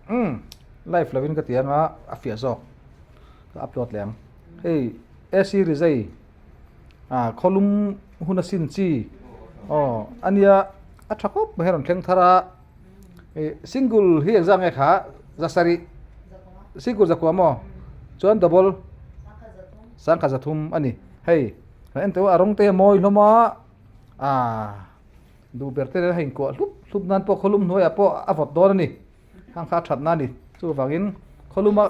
Umm live lovin ka ti anga a fiah zawk ka upload leh ang. Hei AC rizai ah khawlum hun a sin chi aw ania a tha khawp mai a rawn thleng thar a ih single hi engzah nge kha zasarih single zakua maw chuan double sangkhat zathum a ni hei enteh a rawng te hi a mawi hlawm a ah. Duh ber te nen a inkuah hlup hlup nan pawh khawlum hnuaiah pawh a vawt dawn a ni. Khang kha a that na a ni. Chuvangin khawluma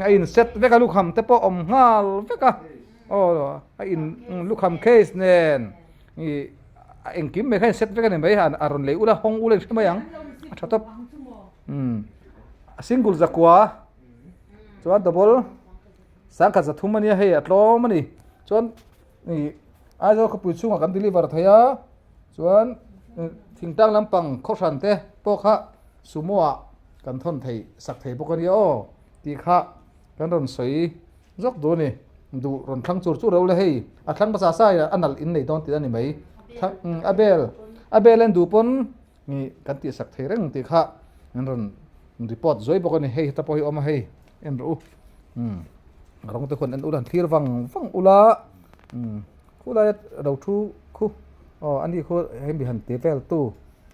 a in set vek a lukham te pawh awm nghal vek a. Aw a in lukham case nen ih a engkim mai kha a in set vek a ni mai a rawn lei ula hawng ula in hre mai ang a tha tawp. Umm a single zakua chuan double sangkhat zathum a nia hei a tlawm a ni chuan. Ih Aizawl khawpui chhungah kan deliver thei a chuan thingtlang lampang khawhran te pawh kha sumo ah kan thawn thei sak thei bawk a nia aw tih kha kan rawn sawi zawk duh a ni duh rawn thlang chur chur lo le hei a thlang hmasa sa a nalh in nei dawn tih a ni mai a bel a bel en duh pawn ih kan tih sak thei reng tih kha an rawn report zuai bawk a ni hei heta pawh hi a awm a hei en rawh u umm rawng te khuan en ula an thlir vang vang ula umm khulai lo thu khu aw ani khu hemi han ti vel tu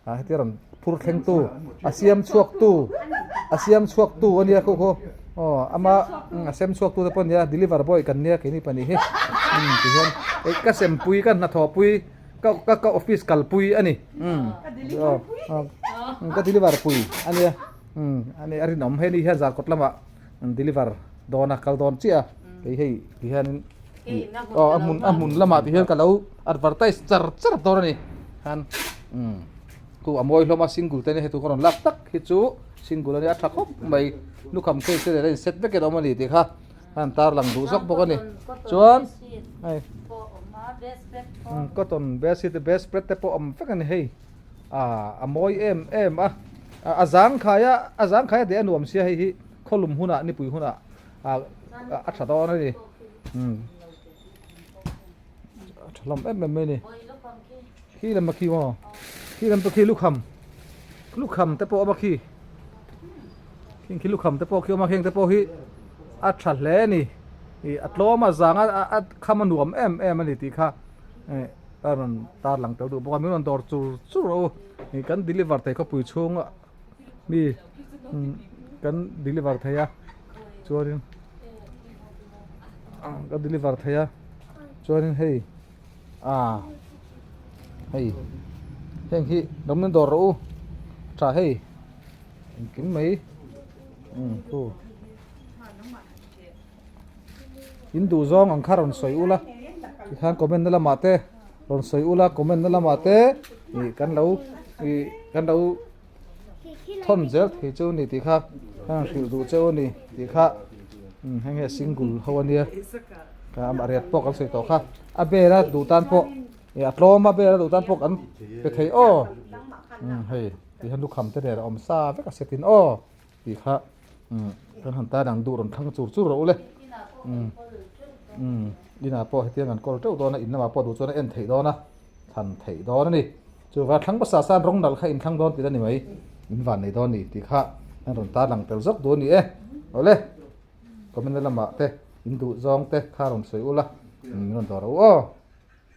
ah hetia rawn phur thleng tu a siam chhuak tu a siam chhuak tu ania khu khu aw ama a sem chhuak tu te pawh ania deliver boy kan nia keini pahnih hi umm tihian ka sempui ka hnathawh pui. Ka ka ka office kalpui a ni umm aw ka deliver pui a nia umm a ni a rinawm hei ni hian zarkawt lamah an deliver dawn a kal dawn chiah a kei hei ti hianin aw a hmun a hmun lamah ti hian ka lo advertise char char dawn a ni khan umm khu a mawi hlawm a single te nia hei tu ka rawn lak tak hi chu single a nia a tha khawp mai lukham case te nen a in set vek in a awm a ni tih kha. An tarlang duh zawk bawk a ni. Chuan hei cotton bedsheet te bedspread te pawh awm vek a ni hei. Ah a mawi em em a. A zangkhai a a zangkhai a deh a nuam sia hei hi khawlum hunah nipui hunah ah a tha dawn a ni. Umm a tha hlawm em em mai a ni. Khi lam a khi maw? Khi lam pawh khi lukham lukham te pawh a awm a khi. Khing khi lukham te pawh khi awm a heng te pawh hi a tha hle a ni ih a tlawm a zang a a kham a nuam em em a ni tih kha eh a rawn tar lang tel duh bawk a min rawn dawr chur chur rawh u ih kan deliver thei khawpui chhung a mi kan deliver thei a chuanin kan deliver thei a chuanin hei ah hei heng hi lo min dawr rawh u tha hei. Engkim mai umm khu in duh zawng ang kha rawn sawi ula tikhan comment na lamah te rawn sawi ula comment na lamah te ih kan lo ih kan lo thawn zel thei chu ni tih kha ka hrilh duh cheu a ni tih kha umm heng hi single ho ania ka amah riat pawh kan sawi tawh kha a bela duh tan pawh ih a tlawm a bela duh tan pawh kan pe thei aw umm hei. Tih hian lukham te nen a awm sa vek a setin aw tih kha umm kan han tan ang duh rawn thlang chur chur rawh u le umm umm inah pawh hetiang an kawl teuh dawn a in lamah pawh duh chuan a en theih dawn a thlan theih dawn a ni chuvang thlang hmasa san rawng nalh kha in thlang dawn tih a ni mai in van nei dawn a ni tih kha an rawn tan lang tel zawk duh a ni e awle comment na lamah te in duh zawng te kha rawn sawi ula min rawn dawr rawh u aw.